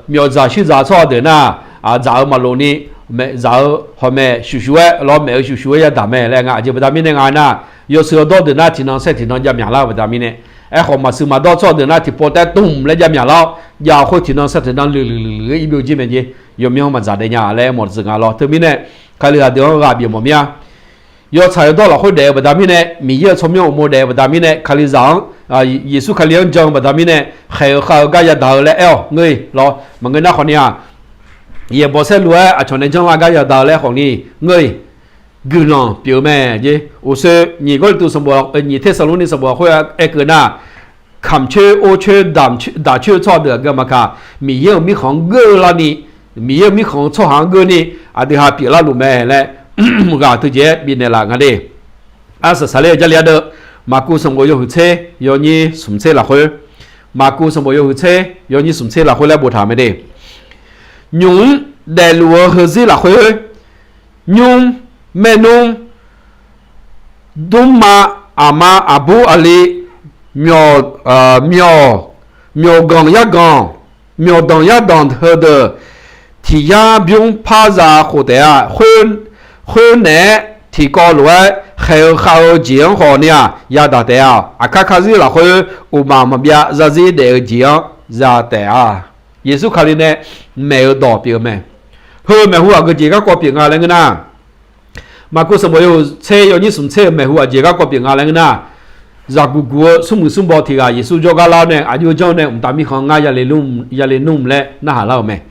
myawfdzaq shuirzaq tsawrhaq deuq nar, dzaq-eu maqlof ni, dzaq-eu hawmaeq shufshuf-aer lawr, maef-eu shufshuf-aer yadaq mae laer nga. Aqjeq baqda mirnae nga nar, yawshuif yawdawr deuq nar tiqnan saer tiqnan javmyaq lar-eu baqda mirnae, aerkhawf maqsiq maqdawr tsawrhaq deuq nar tiqpov taef dmq laer javmyaq lar-awr, jav-awq khoer tiqnan saer tiqnan luiqluiq luiqluiq-aer ir byov jir mae jer. Yawqmyanr maqdzaq daef nya laer mawf tsuif nga lawr. Teumirnae, kalizaq deuq-anr ghaq bif mawf mir-a. Yawtsaq yawdawr lafkhoer daef-eu baqda mirnae, Miqyaer-euq tsawrmyanr uqmov daef-eu baqda mirnae, kalizaq-anr, Yeqsur Kali-anr jan-eu baqda mirnae, khaeq-eu khav-eu gar yadaq-eu laer aer-awq ngeur-iq lawr. Maqngeur nar khawf ni-aq, yaeqbawq saerlu-aer aqcawq nae janrlar gar yadaq-eu laer khawf ni ngeur-iq, guiqlanq pyeuf-eu mae jer. Uqshoe nyiq Gawrliqtu sanqbof, nyiq Tersaqlorni sanqbof lafkhoer aer keuv nar, kamq coer or coer daq coer-eu tsawrhaq deuq aqgeu maqkaq, Miqyaer-euq mirkhanq-anr geur-eu larni, Miqyaer-euq mirkhanq-eu tsawrhaq-anr geurni, aqdui ha pyeuflar luf mae laer ghaq teujeq-aer bifnaeq laf nga de. Arsaq saqler-eu Jarlif ardeuv, Maqkuv sanqbof yawhuiq tser yawnyir smq tser lafkhoer, Maqkuv sanqbof yawhuiq tser yawnyir smq tser lafkhoer laer boftaq mae de. Nymq-mr daefluf-eu heuzir lafkhoer, nymr, maernmr, dmrma, aqma, aqbur, aqli, myawq, myawq, myawqganq yarganq, myawqdanq yardanq heudeuq tiq yar bymr par za khof taef-a. Khoer naeq-aer tiqkawv lof-aer khaeq-eu khav-eu jeq-anr khawf ni-aq yadaq taef-a. Aqkar karzir lafkhoer uqmaf maqbyav zarzir daef-eu jeq-anr za taef-a. Yeqsur Kali nae maeq-eu dawq pyeuf-eu mae. Heu maeqhu aqgeu jeq garkawv pyeuf nga laer ngeur nar, Maqkuv sanqbof yawhuiq tser yawnyir smq tser-euq maeqhu aqjeq garkawv pyeuf nga laer ngeur nar, zaqguq guq-eu smrmuiq smrbaw tiq ghaq Yeqsur jawrgar lar-awr nae aqjox janr-eu nae mqtav mirkhanq ngar yale nmr laer narhaq lar-euq mae.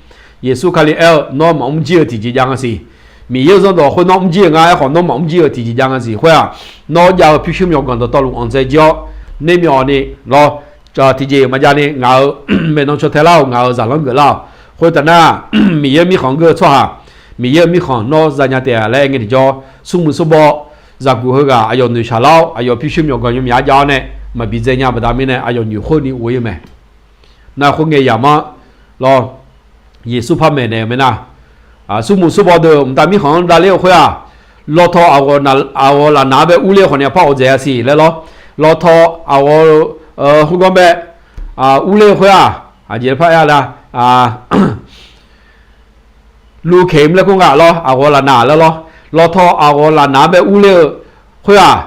Yeqsur Kali aer-eu, Nawr maqmr jir-eu tiqjeq jav nga siq. Miqyaer-euq zanrdawq khoer nawr mr jir-eu nga. Aerkhawf nawr maqmr jir-eu tiqjeq jav nga siq. Khoer-aq, nawr jav-eu pyurshuir myawqganq dawqtawvluf anqdzae jir-awr, nermyawf ni lawr, tiqjeq maqjav ni ngaq-euq maeqnan caw tae lar-awq, ngaq-euq zaqlanr geuflar-awq. Khoertav nar, Miqyaer mirkhanq-anr geur-eu tsawrhaq, Miqyaer-euq mirkhanq nawr zanya taef-a laer aer ngae tiqjawr, smrmuiq smrbaw zaqguq heughaq aqyawf noeqshaq lar-awr, aqyawf pyurshuir myawqganq yawmyaq-aer jav-awr nae maqbi dzae nya baqda mirnae aqyawf nyoeq khoer ni ghof-ir-eu mae. Nar khoerngae yamq-anr lawr, Yeqsur par maeqnaeq-euq mae nar, smrmuiq smrbaw deuq mqtav mirkhanq-anr davler-eu khoer-aq, lawtaw aqghawq lafnaq-anr bae urler-eu khawf ni par ghawq dzaeq-a siq laer lawr. Lawtaw aqghawq khoerganr bae urler-eu khoer-aq, aqjeq par aer-a da, luvkeq mr laer kur nga lawr, aqghawq lafnaq laer lawr. Lawtaw aqghawq lafnaq-anr bae urler-eu khoer-aq,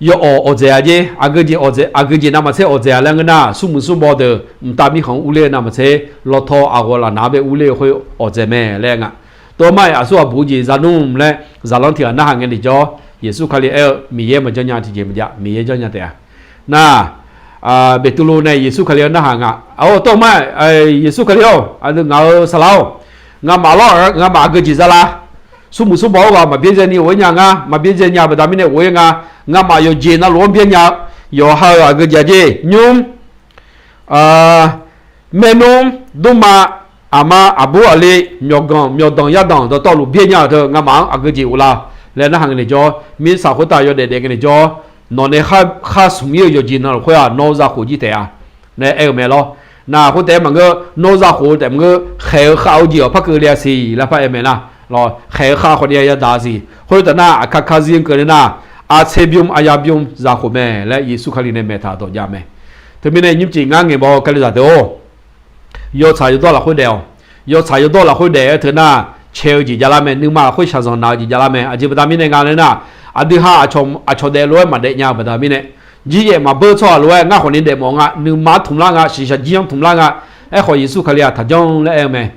yawawq awqdzaeq-a jer, aqgeujeq awqdzaeq, aqgeujeq navmaqtser awqdzaeq-a laer ngeur nar, smrmuiq smrbaw deuq mqtav mirkhanq urler-eu navmaqtser, lawtaw aqghawq laf naq-anr bae urler-eu khoer awqdzaeq mae laer nga. Tov-aer ma-iq aqsur ghaq buq-eu jeq za nmr laer zaqlanr tiq ghaq narhaq ngae ni jawr, Yeqsur Kali aer-eu Miqyaer maqjanr nya tiqjeq maqjav, Miqyaer janr nya taef-a. Nar, Beqtuvluv nae Yeqsur Kali-anr narhaq nga, Or, tov-aer ma-iq, Yeqsur Kali-or, ngaq-euq saqlaq-or, ngamaf lawr, ngamaf aqgeujeq za la? Smrmuiq smrbaw-awr ghaq maqbyaerdzae ni ghof-aer nya ngar, maqbyaerdzae nya baqda mirnae ghof-aer nga. Ngamaf yawqjeq navluf-anr byaer nya-eu, yawqha-euq aqgeujeq-a jer, nymr, maernmr, dmrma, aqma, aqbur, aqli, myawqganq, myawqdanq, yardanq dawqtawvluf byaer nya-euq teu ngamaf-anr aqgeujeq of la laer narhaq ngae ni jawr, mirtsaq khoertav yawdaef daef ngae ni jawr, nawq nae khar smq-ir-eu yawqjeq navluf khoer-aq, nawr-eu zakhof jir taef-a laer aer-eu mae lawr. Nar khoertaef-aer maqngeur, nawr-eu zakhof-eu taef maqngeur, khaeq-eu khav-eu jeq-awq par keuvle-a siq laer par aer mae nar, lawr, khaeq-eu khav khawf ni-a yadaq-a siq. Khoertav nar, aqkar kar zir-anr keuvle nar, aqtser bymr aqyar bymr zakhof mae laer Yeqsur Kali nae maeqtaq dawq jav mae. Teumirnae nymrcif ngar ngaeqbaw-eu Kalizaq deuq-or, yawtsaq yawdawr lafkhoer daef-awq. Yawtsaq yawdawr lafkhoer daef-aer teu nar, cae-eu jeq javlar mae, nuima lafkhoer shaqzanq naq-eu jeq javlar mae. Aqjeq baqda mirnae nga laer nar, aqdui ha aqcawq daef lof-aer maqdaef nya-eu baqda mirnae, jiryaef maqbeur tsawrhaq lof-aer ngar khawf ni daefmawf nga, nuima-anr tmq lar nga, shiqshaq jir-anr tmq lar nga. Aerkhawf Yeqsur Kali-aq taqjanr laer aer-eu mae.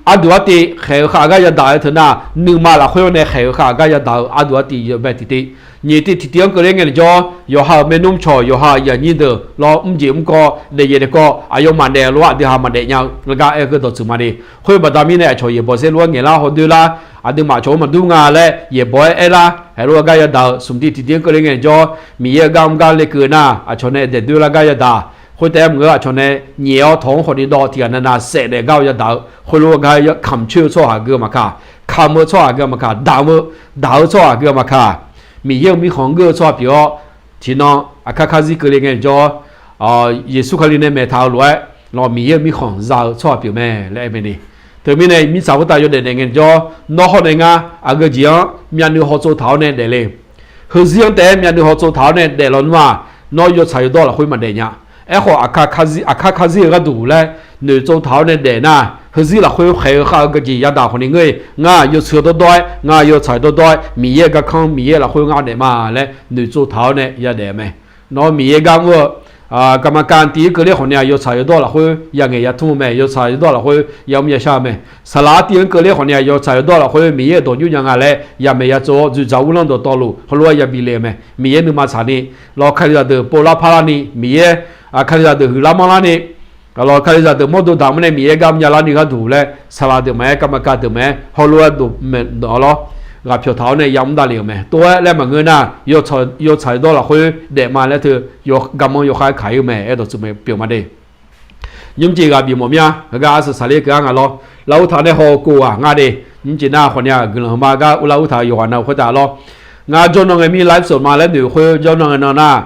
Arduq artiv khaeq-eu khav gar yadaq-eu teu nar, nuima lafkhoer-anr nae khaeq-eu khav gar yadaq-eu arduq artiv yawbae tiqtiv, nyiq tiv tiqtiv-anr keuvle ngae ni jawr, yawqha-euq maernmr cawq, yawqha-euq yaqnyir deuq lawr, mrjeq mrkawv, daefyaef daefkawv, aqyawfmaf daef lof-aer aqdui ha maqdaef nya-eu laer gar aer-eu dawqtsuif ma de. Khoer baqda mirnae aqcawq yaeqbawq saerlu-aer ngaeqlar hawdoer lar, aqduimaf aqcawq-anr maqdur nga laer yaeqbawq-aer aerlar heulof-aer gar yadaq-eu smq tiv tiqtiv-anr keuvle ngae ni jawr, Miqyaer-euq gar mr gar lekeuv nar, aqcawq nae daefdoer lar gar yadaq. Khoertaef-aer maqngeur, aqcawq nae nyaef-awr tawq-anr khawf ni dawv tiqghaq navnav saef daef gar-eu yadaq-eu, khoerlof-aer gar kamq coer-eu tsawrhaq gui-eu maqkaq, kamq-eu tsawrhaq gui-eu maqkaq, damq-eu, daq-eu tsawrhaq gui-eu maqkaq, Miqyaer-euq mirkhanq-anr geur-eu tsawrhaq pyeuf-awr, tiqnan aqkar kar zir keuvle ngae ni jawr, Yeqsur Kali nae maeqtaq-eu lof-aer, lawr, Miqyaer-euq mirkhanq za-eu tsawrhaq pyeuf mae laer aer mae ni. Teumirnae mirtsaq khoertav yawdaef daef ngae ni jawr, nawr hawr nae ngar aqgeu jeq-anr myavnuiv hawtsov taq-awr nae daefle. Heuzir-anr taef-aer myavnuiv hawtsov taq-awr nae daef lawnmr-aq, nawr yawtsaq yawdawr lafkhoer maqdaef nya. Aerkhawf, aqkar kar zir-euq gharduq laer noeqtsov taq-awr nae daef nar, heuzir lafkhoer khaeq-eu khav-eu geujeq yadaq khawf ni ngeur-iq, ngar yawtsaq dawrdawr-aer, ngar yawtsaq dawrdawr-aer, Miqyaer-euq garkanr, Miqyaer lafkhoer ngar daef ma laer noeqtsov taq-awr nae yadaef mae. Nawr Miqyaer gar mr-eu, garma kar tiv-anr keuvler khawf ni-aq, yawtsaq yawdawr lafkhoer yangaeq yatmr-eu mae, yawtsaq yawdawr lafkhoer yamr yashar-eu mae. Saqlaq-anr tiv-anr keuvler khawf ni-aq, yawtsaq yawdawr lafkhoer Miqyaer-euq dawq jov nya nga laer yamaeq yatsov-awr, dzoeqdzaq uvlanr dawqtawvluf heulof-aer yabi le-eu mae. Miqyaer nuima tsaqni, lawr, kalizaq deuq povlar parlarni, Miqyaer, kalizaq deuq huiqlar manrlarni, lawr, kalizaq deuq mawrdo daq mr nae Miqyaer gar mrnya larni gharduq laer, saqlaq deuq maqaer, garma kar deuq maqaer, heulof-aer dov mae lawr, ghaqpyawq taq-awr nae yamr davle-euq mae. Tov-aer laer maqngeur nar, yawtsaq yawdawr lafkhoer daef ma laer teu, garmanr yawkhav-aer kaq-ir-eu mae. Aerdawq tsuif mae pyeuf ma de. Nymrcif ghaq bifmawf mir-a, heugar arsaq saqler keuv-ar nga lawr. Lafhuv taq nae haw-eu kov-aq nga de. Nymrcif nar khawf ni-aq, guiqlanq heuma gar uvlar ur taq-eu yawqghaq nav khoertav lawr. Ngar jawrnan ngae mir live sot ma laer noeq khoer jawrnan ngae nan nar,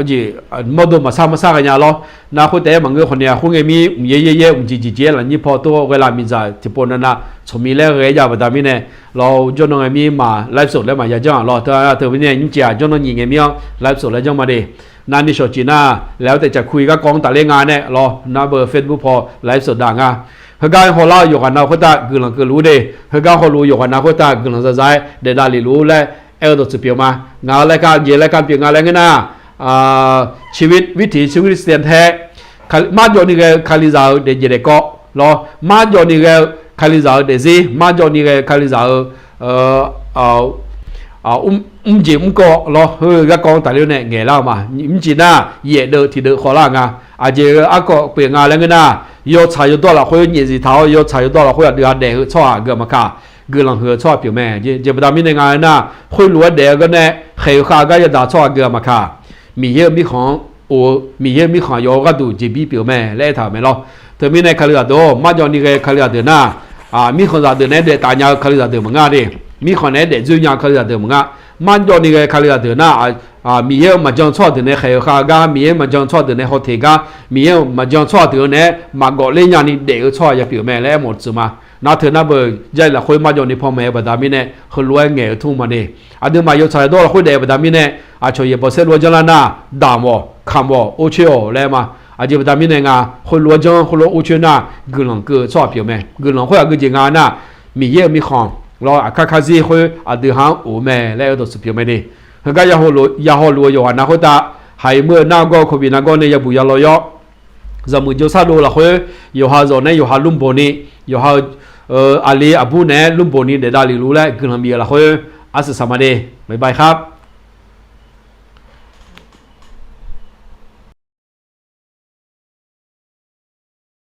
jeq mawrdo maqsar maqsar ghae nya lawr. Nar khoertaef-aer maqngeur khawf ni-aq, khoerngae mir mqyaer yaer yaer mqjeq jeq jeq-aer lafnyir paw tov ghae la miqdzaq tiqpov navnav tsawq mi laer ghae-aer jav baqda mirnae, lawr, jawrnan ngae mir ma live sot laer maqya janr-aq lawr. Teu teu mirnae nymrcif-aq jawrnan nyiq ngae mir-anr live sot laer janr ma de. Navni shawqcif nar, laer-awr taef caqkur-ir garkawv-anr tafler nga nae lawr, nar beu Facebook paw live sot dav nga. Heugar hawlar-eu yawqghaq nav khoertav guiqlanq keuvluf-ur de. Heugar hawluf-eu yawqghaq nav khoertav guiqlanq zaza-aer daef davlef luf-ur laer aer-eu dawqtsuif pyeuf ma. Ngaq-euq laer ka jeq laer ka pyeuf nga laer ngeur nar, ciqwir tiq ciqwir tiqsiq tae marjawv ni ghae-eu kalizaq-euq daefjeq daefkawv lawr, marjawv ni ghae-eu kalizaq-euq daefzir, marjawv ni ghae-eu kalizaq-euq mrjeq mrkawv lawr, heu garkawv-anr tafler nae ngaeqlar-eu ma. Mrcif nar, yaef deuv tiq deuv khawvlar nga. Aqjeq-eu arkawv pyeuf nga laer ngeur nar, yawtsaq yawdawr lafkhoer nyaefzif taq-awr, yawtsaq yawdawr lafkhoer aqdui ha daef-eu tsawrhaq gui-aq maqkaq, guiqlanq huiq-eu tsawrhaq pyeuf mae. Jeq baqda mirnae nga nar, khoerlof-aer daef-eu gar nae khaeq-eu khav-eu gar yadaq tsawrhaq gui-aq maqkaq, Miqyaer-euq mirkhanq-anr of-eu, Miqyaer-euq mirkhanq yawr-eu gharduq jeqbir pyeuf mae laer aertaq-euq mae lawr. Teumirnae kalizaq deuq-or, marjawv ni ghae-eu kalizaq deuq nar, mirkhanqzaq deuq naeq-aer daef taf nya-eu kalizaq deuq maqngeur de. Mirkhanq naeq-aer daefdzoer nya-eu kalizaq deuq maqngeur. Marjawv ni ghae-eu kalizaq deuq nar, Miqyaer-euq maqjan tsawrhaq deuq nae khaeq-eu khav-eu gar, Miqyaer-euq maqjan tsawrhaq deuq nae hawteq gar, Miqyaer-euq maqjan tsawrhaq deuq naeq-aer maqgawf ler nyani daef-eu tsawrhaq yapyeuf mae laer aermawf tsuif ma. Nar teu nar beu Jarlif lafkhoer marjawv ni panmaeq-eu baqda mirnae heulof-aer ngaeq-eu tmr ma de. Aqduimaf yawtsaq yawdawr lafkhoer daef-eu baqda mirnae, aqcawq yaeqbawq saerlu-aer janrlar nar, damq-awq, kamq-awq, orcoer-awq laer ma. Aqjeq baqda mirnae nga, khoerlof-aer janr khoerlof-aer orcoer nar, guiqlanq keuv-eu tsawrhaq pyeuf mae. Guiqlanq khoer aqgeu jeq nga nar, Miqyaer-euq mirkhanq lawr, aqkar karzir khoer aqdui ha-anr of-eu mae laer aer-eu dawqtsuif pyeuf mae de. Heugar yahawluf-eu yawqghaq nar khoertav, haiq meur-eu nargawr-eu kawqbif nargawr nae yabuq yalaw yawr. Zaqmuiq jawrsar dov lafkhoer, yawqha zawq nae yawqha lmrboq ni, yawqha-eu aqli aqbur naeq-aer lmrboq ni daefdav lef luf laer guiqlanq bif-eu lafkhoer, arsiq saq ma de. Bye bye khar.